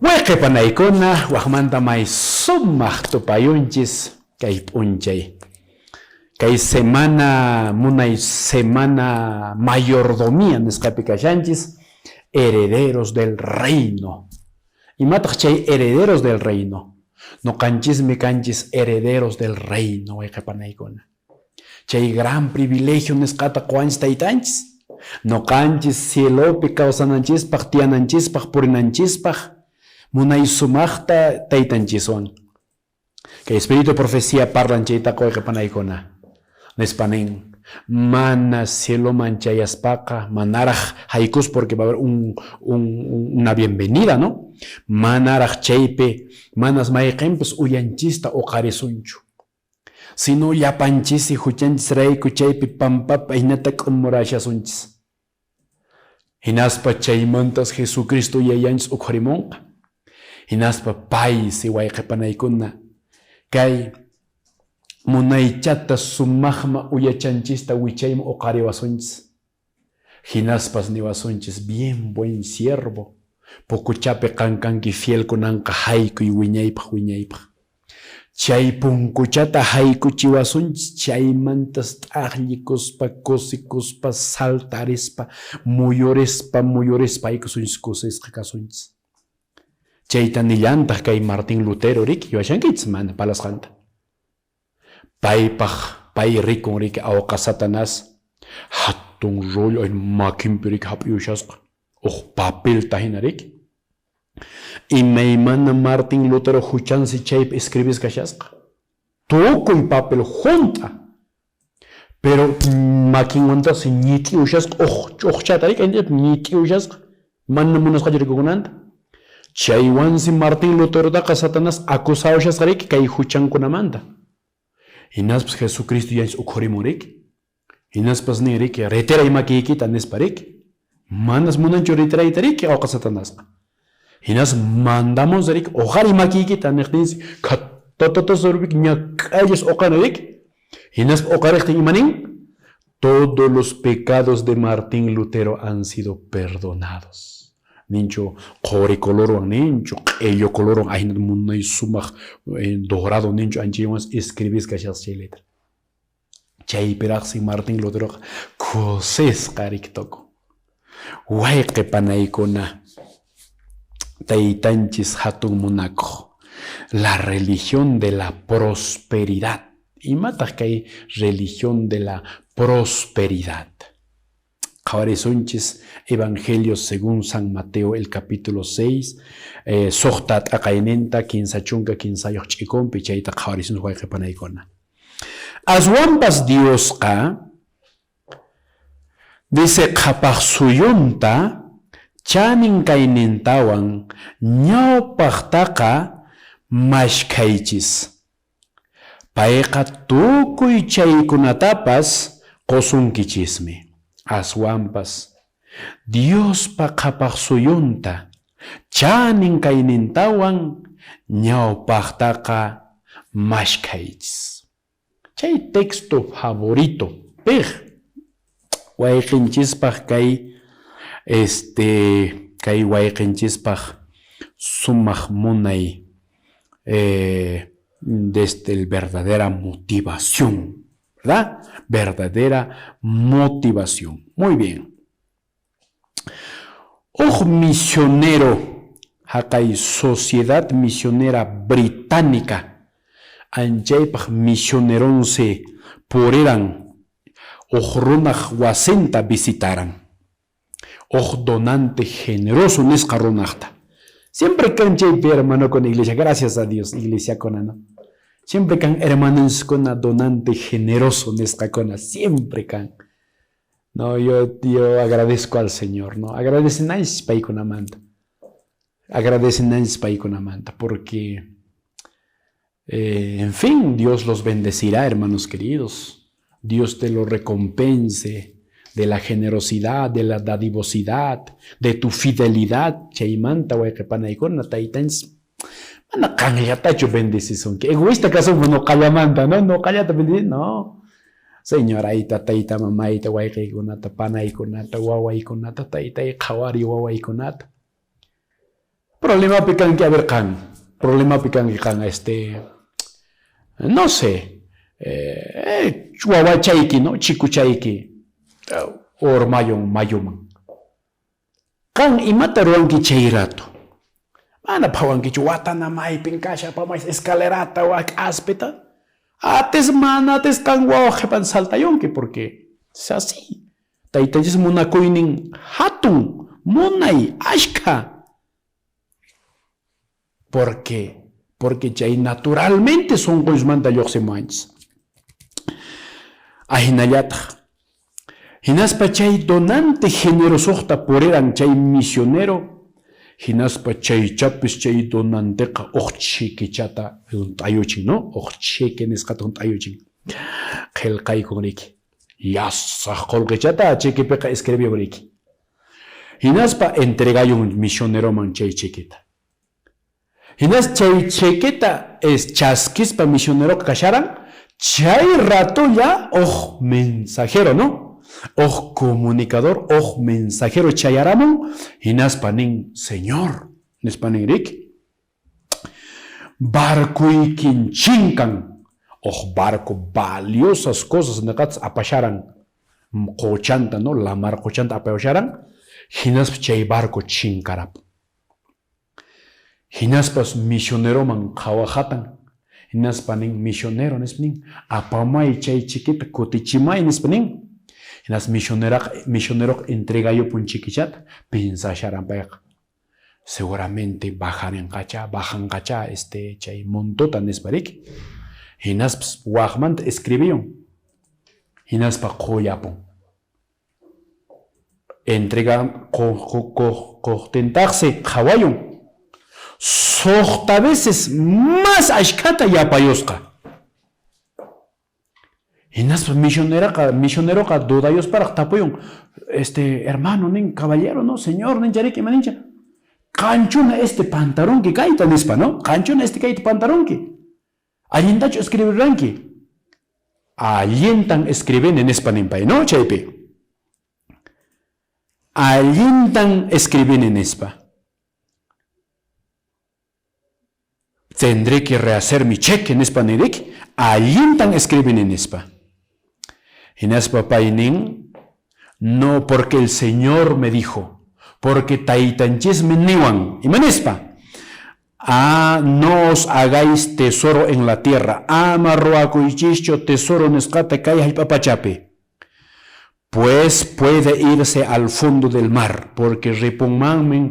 Wayqe panaykuna, wajmanta may sumaq tupayunchis kay p'unchay. Kay semana, munay semana mayordomía nisqapi kashanchis, herederos del reino. Imataq chay herederos del reino? Noqanchismi kanchis herederos del reino, wayqe panaykuna. Chay gran privilegio nisqata qowanchis taytanchis. Noqanchis cielopi kawsananchispaq, tiyananchispaq, purinanchispaq, munay sumaqta taytanchiswan. Kay espíritu de profecía parlan chaytaqa, wayqe panaykuna. Nispa nin, mana cieloman chayaspaqa, manaraq haykus, porque va a haber una bienvenida, ¿no? Manaraq chaypi, manas mayqinpis uyanchista uqarisunchu. Sino llapanchisi huchanchisrayku chaypi pampapa hinata k'umurashasunchis. Hinaspa chaymantas Jesucristo yayanchis ukhurimunqa. Hinaspa paysi, wayqe panaykuna, kay munaychata sumaqma uyachanchista wichayman uqariwasunchis. Hinaspas niwasunchis: "Bien, buen siervo, pocochapi qan kanki fiel, kunanqa haykuy wiñaypaq wiñaypaq". Chay punkuchata haykuchiwasunchis, chaymantas t'aqllikuspa, kusikuspa, saltarispa, muyurispa, muyurispa haykusunchis, kusisqa kasunchis. Chayta nillantaq kay Martín Lutero, riki, yuyashankichis mana palasqanta. Paypaq pay rikun, riki, awqa Satanás hatun rollo makinpi, riki, hap'iyushasqa huk papelta hina, riki. Imaymana Martín Lutero huchansi chaypi escribisqa kashasqa. Tukuy papel hunt'a. Pero makinwantasi ñit'iushasqa uq ch'uqchata, riki, ñit'iushasqa mana munasqachu rikukunanta. Chaywansi Martín Luterotaqa Satanás acusawashasqa, riki, kay huchankunamanta. Hinaspas Jesucristo yanchis ukhurimun, riki. Hinaspas nin, riki, "Retiray makiykita", nispa, riki. Manas munanchu retirayta, riki, awqa Satanasqa. Hinas mandamunsi, riki, "Uqariy makiykita" niqtinsi khatatatas, riki, ñak'ayllas uqarin, riki. Hinaspa uqariqtin ima nin? "Todos los pecados de Martín Lutero han sido perdonados". Ninchu quri colorwan, ninchu q'ello colorwan, ahinata munay sumaq dorado ninchu anchaywan escribisqa kashasqa chay letra. Chaypiraqsi Martín Luteroqa kusisqa, riki, tukun. Wayqe panaykuna, taytanchis hatun munakuq. La religión de la prosperidad. Imataq kay religión de la prosperidad? Qhawarisunchis Evangelio según San Mateo, el capítulo 6, suqta t'aqayninta, 33 ch'ikunpi, chayta qhawarisunchis, wayqe panaykuna. Aswanpas Diosqa, dice, qhapaq suyunta chanin kaynintawan ñawpaqtaqa mashkhaychis. Payqa tukuy chaykunatapas qusunkichismi. Aswanpas Diospa qhapaq suyunta chanin kaynintawan ñawpaqtaqa mashkhaychis. Chay texto favorito piq wayqinchispaq kay kay wayqinchispaq sumaq munay desde el verdadera motivación, ¿verdad? Verdadera motivación. Muy bien. Huk misionero haqay Sociedad Misionera Británica anchaypaq misioneronsi puriran, huk runaq wasinta visitaran. Huk donante generoso nisqa runaqta. Siempre kan chaypi hermano con iglesia, gracias a Dios, iglesia kuna, ¿no? Siempre kan hermanonchiskuna donante generoso nisqakuna, siempre kan. No, yo agradezco al Señor, ¿no? Agradecenanchis paykunamanta. Agradecenanchis paykunamanta, porque, en fin, Dios los bendecirá, hermanos queridos. Dios te lo recompense de la generosidad, de la dadivosidad, de tu fidelidad. Chaymanta, wayqe panaykuna, taytanchis mana qanllatachu bendecisunki. Egoísta kasunku noqallamanta, ¿no? Noqallata bendici, no. Señorayta, tayta mamayta, wayqiykunata, panaykunata, wawaykunata, taytay qhawari wawaykunata. Problemapi kanki, a ver qan, problemapi kanki qan, este, no sé, wawachayki, no, chikuchayki, urmayun mayuman. Qan imata ruwanki chay rato? Mana phawankichu watana maypin kashan, apamaysi escalerata wa k'aspita. Atis mana atis qan wawaq qhipan saltayunki porque es así. Taytanchis munakuynin hatun, munay, ashkha. Porque porque chay naturalmente sunqunchikmanta lluqsimuwanchis. Ahinallataq. Hinaspa chay donante generosoqta puriran chay misionero, hinaspa chaychapis chay donanteqa uq chequechata hunt'ayuchin, no? Uq cheque nisqata hunt'ayuchin. Qillqaykun riki. Llasaq qullqichata chequepiqa escribiyun riki. Hinaspa entregayun misioneroman chay chequeta. Hinas chay chequeta es chaskispa misioneroqa kasharan, chay ratolla uq mensajero, no? Uq comunicador, uq mensajero chayaramun, hinaspa nin, Señor, nispa nin riki, barcoykin chinkan, uq barco valiosas cosas niqatas apasharan, qochanta, no? Lamar qochanta apasharan, hinaspa chay barco chinkarapun. Hinaspas misioneroman qhawajatan, hinaspa nin misionero nispa nin, apamay chay chiquita kutichimay nispa nin. Hinas misioneraqa misioneroqa entregayupun chiquichata, pensasharan payqa. Seguramente bajarinqacha, bajanqacha este chay montota nispa riki. Hinaspas waqmanta escribiyun. Hinaspa quyapun. Entrega quqtintaqsi qhawayun. Suqta veces más ashkhata yapayusqa. Hinaspa misioneraqa misioneroqa dudayusparaq tapuyun, este hermano nin, caballero, no, señor nin chariki ima nincha. Qanchuna este pantarunki kayta nispa, no? Qanchuna este kayta pantarunki. Allintachu escribirranki? Allintan escribini nispa nin pay, no? Chaypi. Allintan escribini nispa. Tendré que rehacer mi cheque nispa nirik, allintan escribini nispa. Hinaspa pay nin, no porque el Señor me dijo, porque taytanchismi niwan. Ima nispa? Ah, no os hagáis tesoro en la tierra, ama ruwakuychischu tesoro nisqata kay hallp'a pachapi. Pues puede irse al fondo del mar, porque ripunmanmi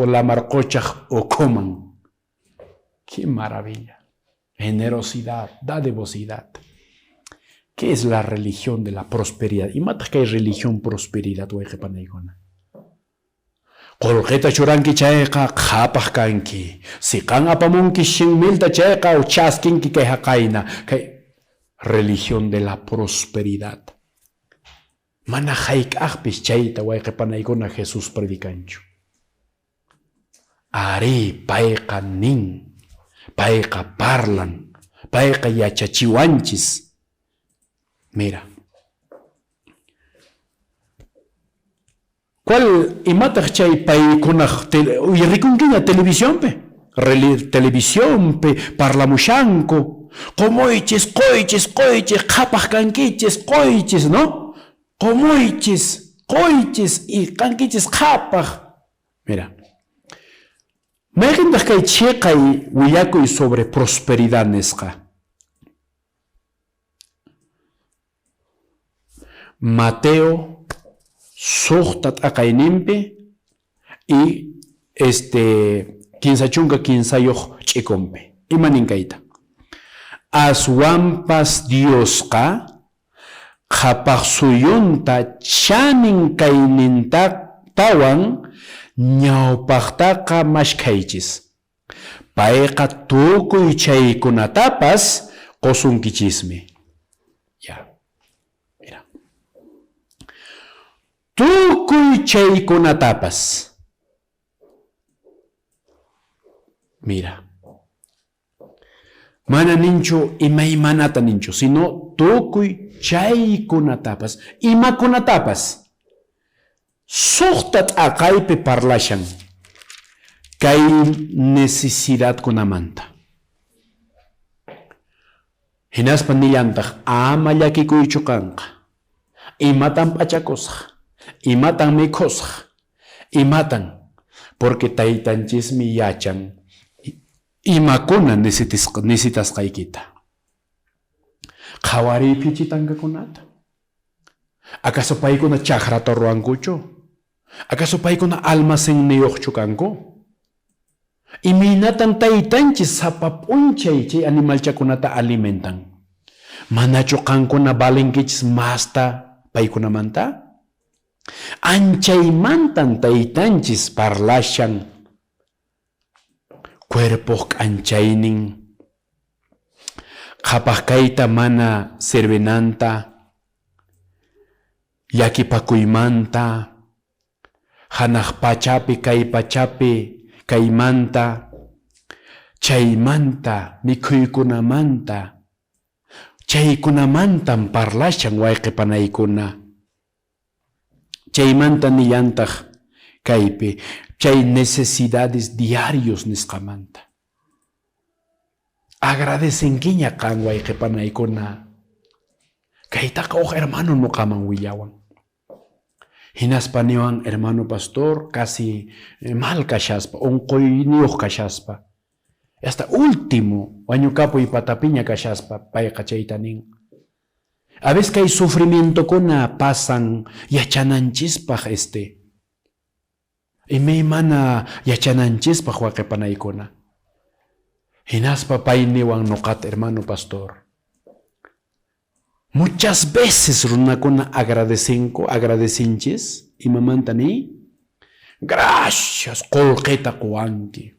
lamar qochaq ukhuman. ¡Qué maravilla! Generosidad, dadivosidad. ¿Qué es la religión de la prosperidad? Imataq kay religión prosperidad wayqi panaykuna? Qullqita churanki chayqa qhapaq kanki. Si qan apamunki 100 milta chayqa chaskinki kay haqayna. Kay religión de la prosperidad. Mana hayk'aqpis chayta wayqi panaykuna Jesús predicanchu. Ari payqa nin, payqa parlan, payqa yachachiwanchis. Mira. ¿Cuál imataq chay paykunaq rikunkiña televisionpi? Televisionpi parlamushanku. Qumuychis, quychis, quychis, qhapaq kankichis, quychis, no? Qumuychis, quychis y kankichis qhapaq. Mira. Mayqintaq kay chiqay willakuy sobre prosperidad nisqa? Mateo suqta t'aqayninpi y este 33 ch'ikunpi. Ima nin kayta? Aswanpas Diosqa qhapaq suyunta chanin kaynintawan ñawpaqtaqa maskhaychis. Payqa tukuy chaykunatapas qusunkichismi. Ya. Mira. Tukuy chaykunatapas. Mira. Mana ninchu imaymanata ninchu, sino tukuy chaykunatapas, imakunatapas. Suqta t'aqaypi parlashan. Kay necesidadkunamanta. Hinaspa nillantaq, ama llakikuychu qanqa. Imatan p'achakusaq? Imatan mikhusaq? Imatan? Porque taytanchismi yachan imakuna necesitasqaykita. Qhawariy phichitankakunata. Acaso paykuna chakrata ruwankuchu? Acaso paykuna almacenniyuqchu kanku? Imaynatan taytanchis sapa p'unchay chay animalchakunata alimentan? Manachu qankuna valenkichis masta paykunamanta? Anchaymantan taytanchis parlashan cuerpoq k'anchaynin, qhapaq kayta mana sirvinanta, llakipakuymanta, hanaq pachapi kay pachapi kaymanta, chaymanta mikhuykunamanta, chaykunamantan parlashan wayqe panaykuna. Chaymanta nillantaq kaypi chay necesidades diarios nisqamanta. Agradecenkiña qan wayqe panaykuna. Kaytaqa huk hermano nuqaman willawan. Hinaspa niwan hermano pastor casi mal kashaspa, unquyniyuq kashaspa. Hasta último wañukapuy patapiña kashaspa payqa chayta nin. A veces kay sufrimientokuna pasan yachananchispaq este. Imaymana yachananchispaq wayqipanaykuna. Hinaspa pay niwan nuqata hermano pastor. Muchas veces runakuna agradecenku, agradecinchis, imamanta ni? Gracias qullqita quwanki.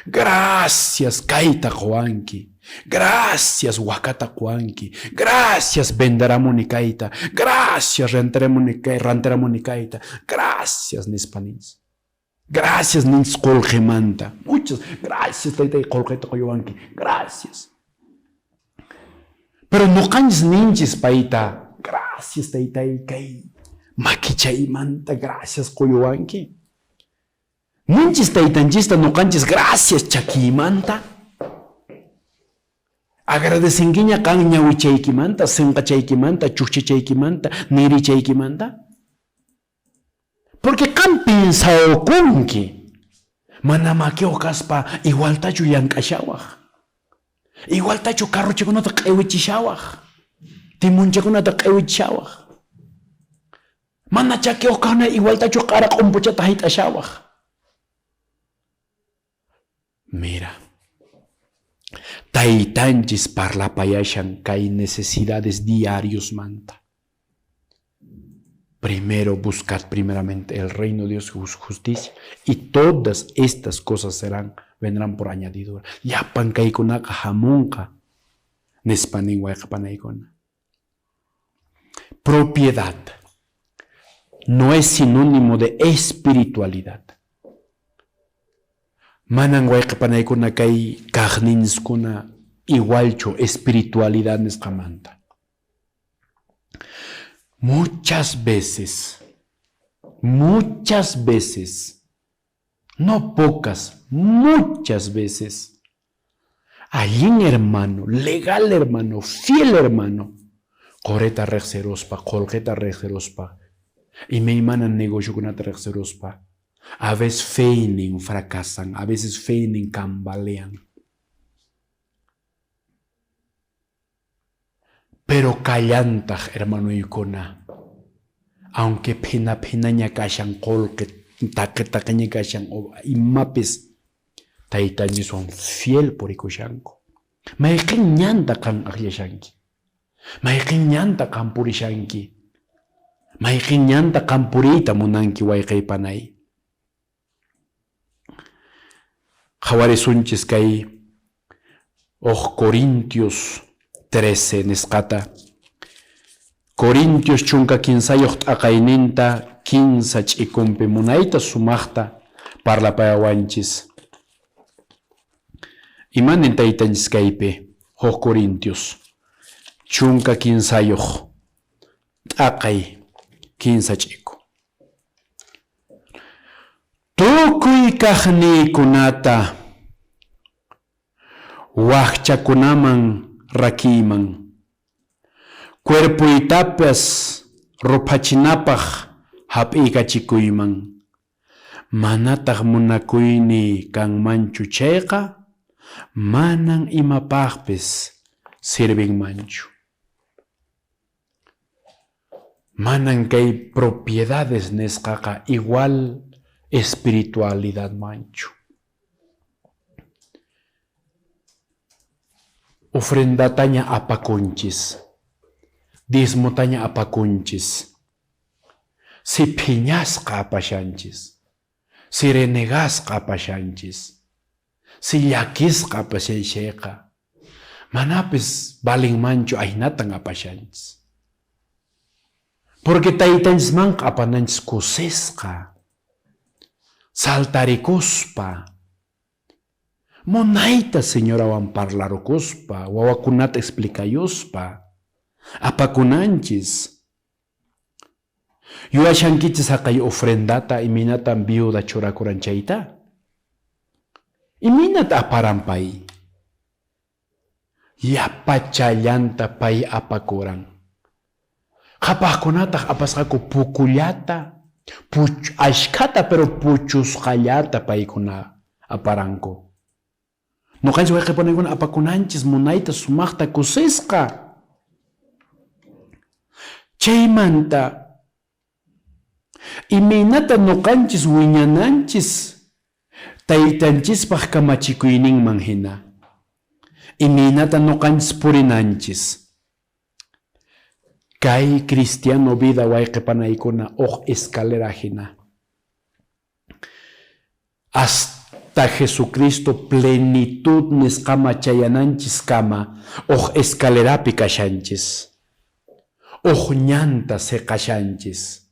Gracias kayta quwanki. Gracias wakata quwanki. Gracias venderamuni kayta. Gracias rantiramuni kay, rantiramuni kayta. Gracias nispa ninchis. Gracias ninchis qullqimanta. Muchas gracias taytay qullqita quyuwanki. Gracias. Pero nuqanchis ninchis payta, gracias taytay kay makichaymanta gracias quyuwanki. Ninchis taytanchista nuqanchis gracias chakiymanta. Agradecenkiña qan ñawichaykimanta, sinqachaykimanta, chukchachaykimanta, nirichaykimanta. Porque qan piensawkunki mana makiyuq kaspa igualtachu llank'ashawaq. Igualtachu carrochakunata q'iwichishawaq. Timunchakunata q'iwichishawaq. Mana chakiyuq kaqna igualtachu q'ara q'umpuchata hayt'ashawaq. Mira, taytanchis parlapayashan kay necesidades diariosmanta. Primero buscad primeramente el reino de Dios y su justicia y todas estas cosas serán vendrán por añadidura. Llapan kaykunaqa hamunqa nispa nin wayqapanaykuna. Propiedad no es sinónimo de espiritualidad. Manan wayqipanaykuna kay kaqninskuna igualchu espiritualidad nisqamanta. Muchas veces, no pocas, muchas veces, allin hermano, legal hermano, fiel hermano, qorita riqsiruspa, qullqita riqsiruspa, imaymana negociokunata riqsiruspa, a veces feynin fracasan, a veces feynin cambalean. Pero kallantaq hermanoykuna, aunque phina phinaña kashan qullqi taqi taqiña kashan o imapis taytanchiswan fiel purikushanku. Mayqin ñanta qan akllashanki? Mayqin ñanta qan purishanki? Mayqin ñanta qan puriyta munanki wayqey panay? Qhawarisunchis kay huk Corintios 13 nisqata. Corintios 13 t'aqayninta 15 ch'ikunpi munayta sumaqta parlapayawanchis. Imanin taytanchis kaypi huk Corintios 13 t'aqay 15 ch'iku. Tukuy kaqniykunata wakchakunaman rakiyman, cuerpoytapas ruphachinapaq hap'iykachikuyman, manataq munakuyniy kanmanchu chayqa, manan imapaqpis sirvinmanchu. Manan kay propiedades nisqaqa igual espiritualidadmanchu. Ofrendataña apakunchis, diezmotaña apakunchis, si phiñasqa apashanchis, si renegasqa apashanchis, si llakisqa apashanchayqa, manapis valinmanchu ahinatan apashanchis. Porque taytanchismanqa apananchis kusisqa, saltarikuspa, munayta señorawan parlarukuspa, wawakunata explicayuspa, apakunanchis. Yuyashankichis haqay ofrendata imaynatan viuda churakuran chayta? Imaynata aparan pay? Llapachallanta pay apakuran. Qhapaqkunataq apasqaku pukullata, ashkhata pero puchusqallata paykuna aparanku. Noqanchis wayqipanaykuna apakunanchis munayta sumaqta kusisqa. Chaymanta imaynata noqanchis wiñananchis taytanchispaq kamachikuyninman hina, imaynata noqanchis purinanchis. Kay cristiano vida wayqipanaykuna uq escalera hina. Hasta Jesucristo plenitud nisqama chayananchiskama uq escalerapi kashanchis. Uq ñanta seqashanchis,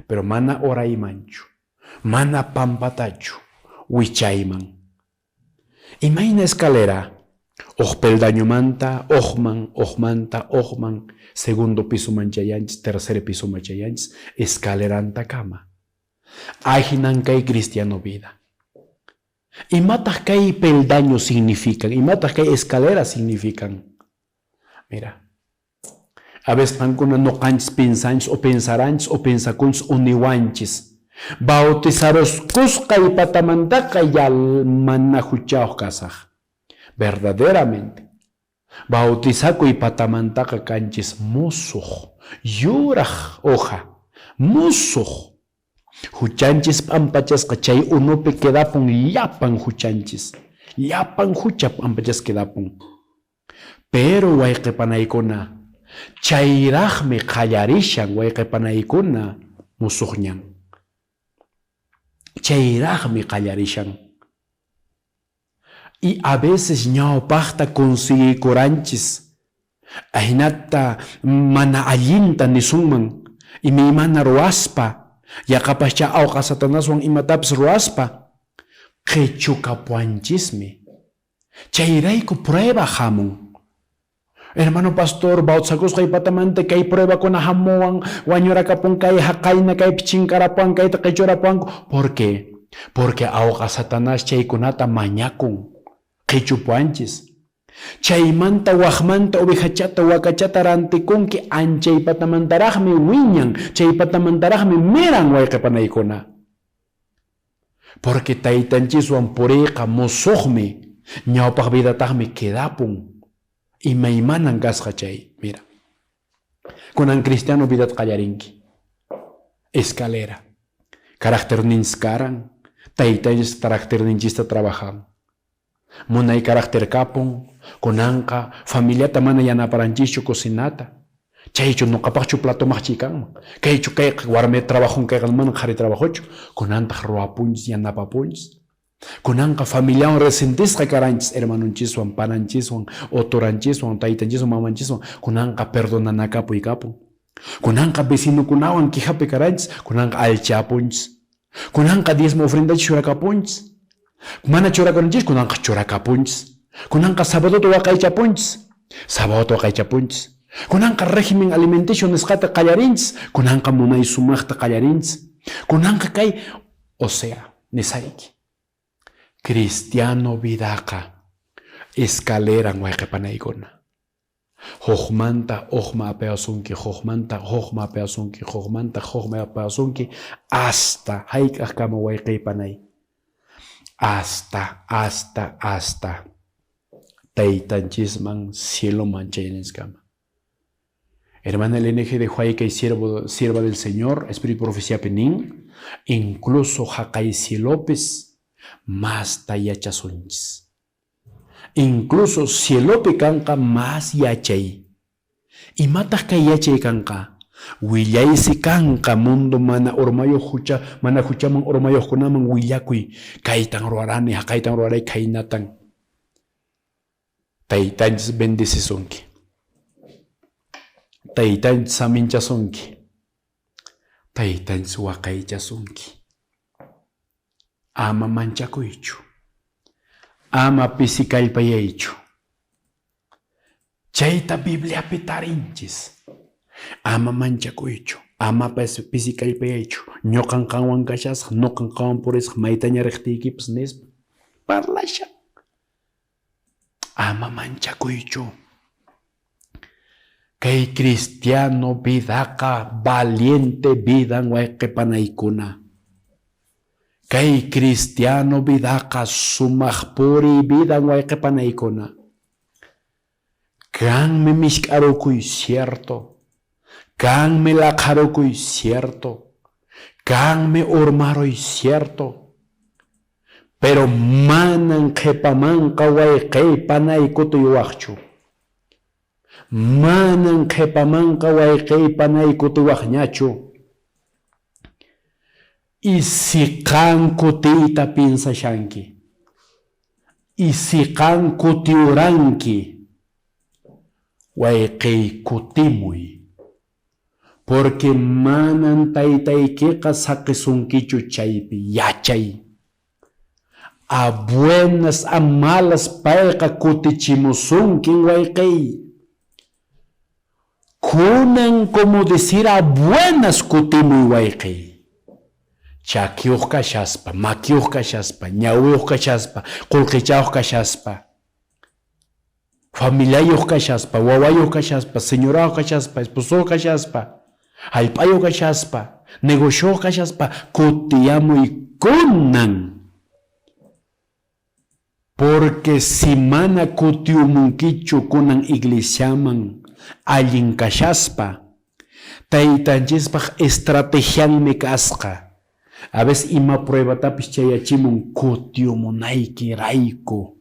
pero mana uraymanchu, mana pampatachu, wichayman. Imayna escalera? Uq peldañomanta, uqman, uqmanta, uqman, segundo pisoman chayanchis, tercer pisoman chayanchis, escalerantakama. Ahinan kay cristiano vida. Imataq kay peldaño significan? Imataq kay escalera significan? Mira, a veces qankuna noqanchis pensanchis o pensaranchis o pensakunchis o niwanchis. Bautizaruskusqay patamantaqa ya mana huchayuq kasaq. Verdaderamente. Bautizakuy patamantaqa kanchis musuq, yuraq hoja, musuq. Huchanchis p'ampachasqa chay unupi quedapun llapan huchanchis. Llapan hucha p'ampachasqa quedapun. Pero wayqipanaykuna, chayraqmi qallarishan wayqipanaykuna musuq ñan. Chayraqmi qallarishan. Y a veces ñawpaqta consiguikuranchis ahinata mana allinta nisunman imaymana ruwaspa, yaqapaschá awqa Satanaswan imatapis ruwaspa, qhichukapuanchismi. Chayrayku prueba hamun. Hermano pastor, bautizakusqay patamanta kay pruebakuna hamuwan, wañurakapun kay haqayna kaypi chinkarapuwan, kayta qichurapuwanku. ¿Por qué? Porque awqa Satanás chaykunata mañakun, qichupuanchis. Chaymanta waqmanta ovejachata, wakachata rantikunki, anchay patamantaraqmi wiñan, chay patamantaraqmi miran wayqipanaykuna. Porque taytanchiswan puriyqa musuqmi, ñawpaq vidataqmi quedapun. Imaymanan kasqa chay, mira. Kunan cristiano vidat qallarinki. Escalera. Caracterninchis karan, taytanchis caracterninchista trabajan. Munay carácter kapun, kunanqa familiata mana yanaparanchischu cocinata. Chaychu noqapaqchu plato maqchiy kanman. Kaychu kayqa warmi trabajon kayqa mana qhari trabajochu. Kunantaq ruwapunchis, yanapapunchis. Kunanqa familiawan resentisqa karanchis hermanonchiswan, pananchiswan, oturanchiswan, taytanchiswan, mamanchiswan. Kunanqa perdonanakapuy kapun. Kunanqa vecinokunawan quejapi karanchis, kunanqa allchapunchis. Kunanqa diezmo ofrendachis churakapunchis. Mana churakunanchis, kunanqa churakapunchis. Kunanqa sabadota waqaychapunchis. Sabadota waqaychapunchis. Kunanqa régimen alimenticio nisqata qallarinchis. Kunanqa munay sumaqta qallarinchis. Kunanqa kay, o sea, Nisayki. Cristiano vidaqa escaleran wayqe panaykuna. Hukmanta hukman apayasunki, hukmanta hukman apayasunki, hukmanta hukman apayasunki, hasta hayk'aqkama wayqey panay. Hasta, hasta, hasta taytanchisman cieloman chayananchiskama. Hermana Elena G. de White, siervo, sierva del Señor, Espíritu Profeciapi nin, incluso haqay cielopis masta yachasunchis. Incluso cielopi kanqa mas yachay. Imataq kay yachay kanqa? Willaysi kanqa mundo mana urmayuq hucha, mana huchaman urmayuqkunaman willakuy. Kaytan ruwarani, haqaytan ruwaray khaynatan. Taytanchis bendecisunki. Taytanchis saminchasunki. Taytanchis waqaychasunki. Ama manchakuychu. Ama pisi kallpayaychu. Chayta Bibliapi tarinchis. Ama manchakuychu. Ama pisi kallpayaychu. Ñuqan qanwan kashasaq, ñuqan qanwan purisaq, maytaña riqtiykipas nispa. Parlashan. Ama manchakuychu. Kay cristiano vidaqa valiente vidan wayqe panaykuna. Kay cristiano vidaqa sumaq puriy vidan wayqe panaykuna. Kanmi misk'arukuy, cierto. Kanmi laqharukuy, cierto. Kanmi urmaruy, cierto. Pero manan qhipamanqa wayqey panay kutuyuwaqchu. Manan qhipamanqa wayqey panay kutiwaqñachu. Y si qan kutiyta piensashanki, y si qan kutiuranki, wayqey kutimuy. Porque manan taytaykiqa saqisunkichu chaypi yachay. A buenas, a malas payqa kutichimusunkin wayqey. Kunan como decir a buenas kutimuy wayqey. Chakiyuq kashaspa, makiyuq kashaspa, ñawiyuq kashaspa, qullqichayuq kashaspa, familiayuq kashaspa, wawayuq kashaspa, señorayuq kashaspa, esposoyuq kashaspa, hallp'ayuq kashaspa, negocioyuq kashaspa, kutiyamuy kunan. Porque si mana kutiumunkichu kunan iglesiaman allin kashaspa, taytanchispaq estrategianmi kasqa. A veces ima pruebatapis chayachimun kutiumunayki rayku.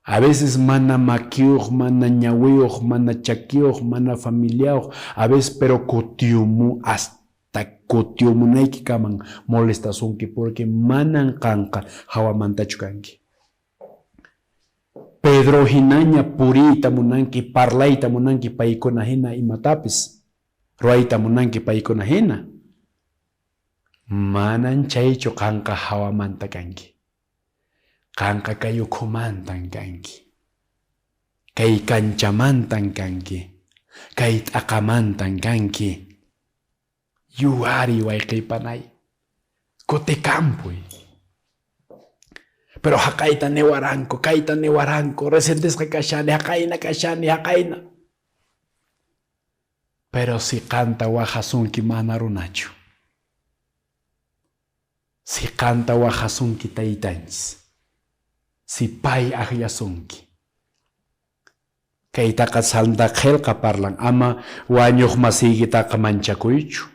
A veces mana makiyuq, mana ñawiyuq, mana chakiyuq, mana familiayuq, a veces pero kutiumu hasta kutiumunayki kaman molestasunki porque manan qanqa hawamantachu kanki. Pedro hinaña puriyta munanki, parlayta munanki paykuna hina imatapis, ruwayta munanki paykuna hina. Manan chaychu qanqa hawamanta kanki. Qanqa kay ukhumantan kanki. Kay kanchamantan kanki. Kay t'aqamantan kanki. Yuwari wayqey panay. Kutikampuy. Pero haqayta niwaranku, kayta niwaranku, resentisqa kashani, haqayna kashani, haqayna. Pero si qanta wajasunki mana runachu. Si qanta wajasunki taytanchis. Si pay akllasunki. Kaytaqa santa qhelqa parlan, ama wañuq masiykitaqa manchakuychu.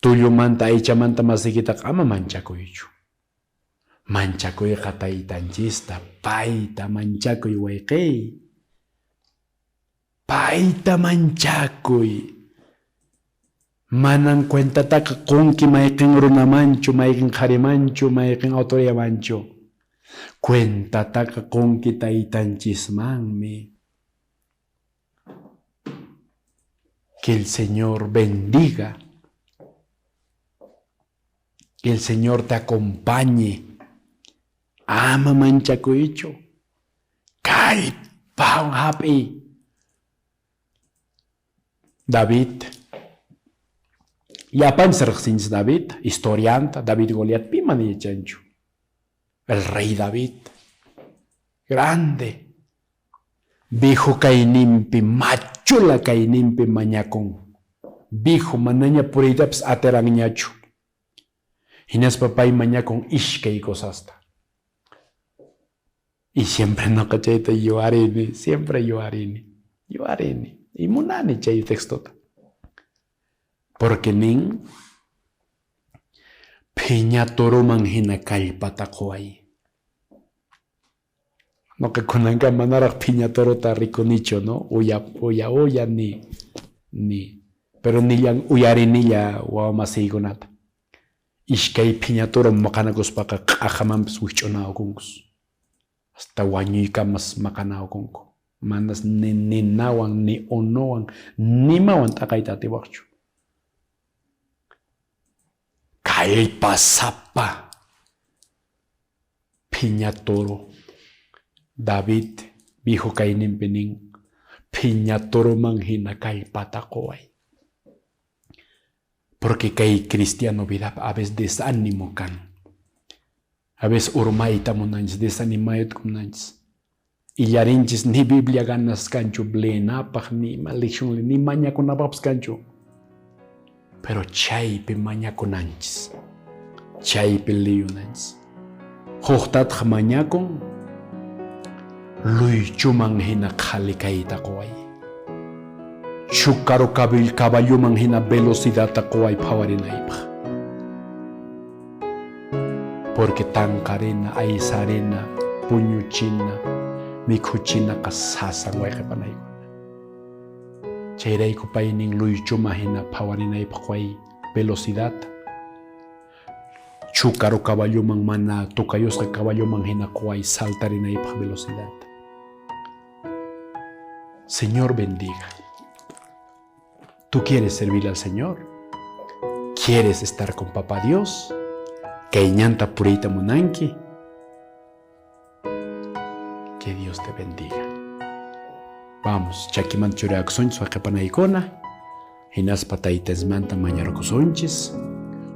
Tullumanta aychamanta masiykitaqa ama manchakuychu. Manchakuyqa taytanchista, payta manchakuy wayqey. Payta manchakuy. Manan cuentataqa qunki mayqin runamanchu, mayqin qharimanchu, mayqin autoridamanchu. Cuentataqa qunki taytanchismanmi. Que el Señor bendiga. Que el Señor te acompañe. Ama manchakuychu. Kallpawan hap'iy. David. Llapanchis riqsinchis David, historianta, David Goliat, pi mana yachanchu. El rey David, grande. Viejo kayninpi, machula kayninpi mañakun. Viejo manaña puriytapas atiranñachu. Hinaspa pay mañakun ishkay cosasta. Y siempre noqa chayta yuyarini, siempre yuyarini, yuyarini. Y munani chay textota. Porque nin, phiña toroman hina kallpata quway. Noqa kunanka manaraq phiña torota rikunichu, no? Uya, uya, uya, ni, ni. Pero nillan uyarinilla wawamasiykunata. Ishkay phiña toro maqanakuspaqa q'aqamanpis wikch'unawakunkus. Hasta wañuykamas maqanawakunku. Manas ni ninawan, ni unuwan, nimawan t'aqayta atiwaqchu. Kallpasapa phiña toro. David viejo kayninpi nin, phiña toroman hina kallpata quway. Porque kay cristiano vida a veces desánimo kan. A veces urmayta munanchis, desanimayta munanchis. Illarinchis ni Biblia ganas kanchu leenapaq, ni ima lección ni mañakunapaqpas kanchu. Pero chaypi mañakunanchis, chaypi liyunanchis. Huqtataq mañakun, luychuman hina qhali kayta quway. Chúcaro caballoman hina velocidadta quway phawarinaypaq. Porque tanqarina, aysarina, puñuchina, mikhuchinaqa sasan wayqipanaykuna. Chayrayku paynin luychuma hina phawarinaypaq quway velocidad. Chúcaro caballoman mana tukayusqa caballoman hina quway saltarinaypaq velocidad. Señor bendiga. ¿Tú quieres servir al Señor? ¿Quieres estar con Papá Dios? Kay ñanta puriyta munanki. Que Dios te bendiga. Vamos, chakimanta churakusunchis wayqipanaykuna. Hinaspa taytasmanta mañarkusunchis.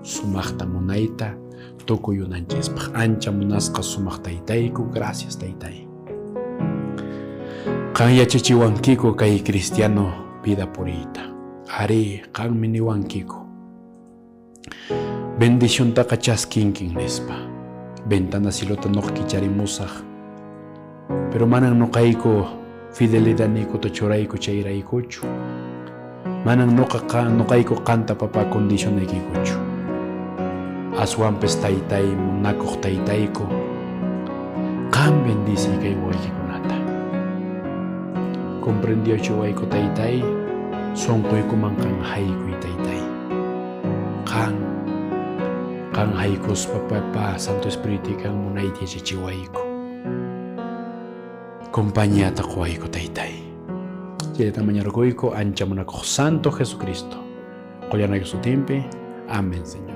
Sumaqta munayta tukuy unanchispaq. Ancha munasqa sumaq taytayku. Gracias, taytay. Qan yachachiwankiku kay cristiano vida puriyta. Ari, qanmi niwankiku. Bendiciontaqa chaskinkin nispa. Ventana cielota noqa kicharimusaq. Pero manan noqayku fidelidadniykuta churayku chayraykuchu. Manan noqa noqayku qanta papá condicionaykikuchu. Aswanpis taytay munakuq taytayku. Qan bendici kay wawaykikunata. Comprendiochiwayku taytay, sunquykuman qan haykuy taytay. Qan, qan haykuspa papá Santo Espíritu kan munayta yachachiwayku. Compañíata quwayku taytay. Chayta mañarkuyku ancha munakuq Santo Jesucristo. Qullanayku sutinpi. Amén, Señor.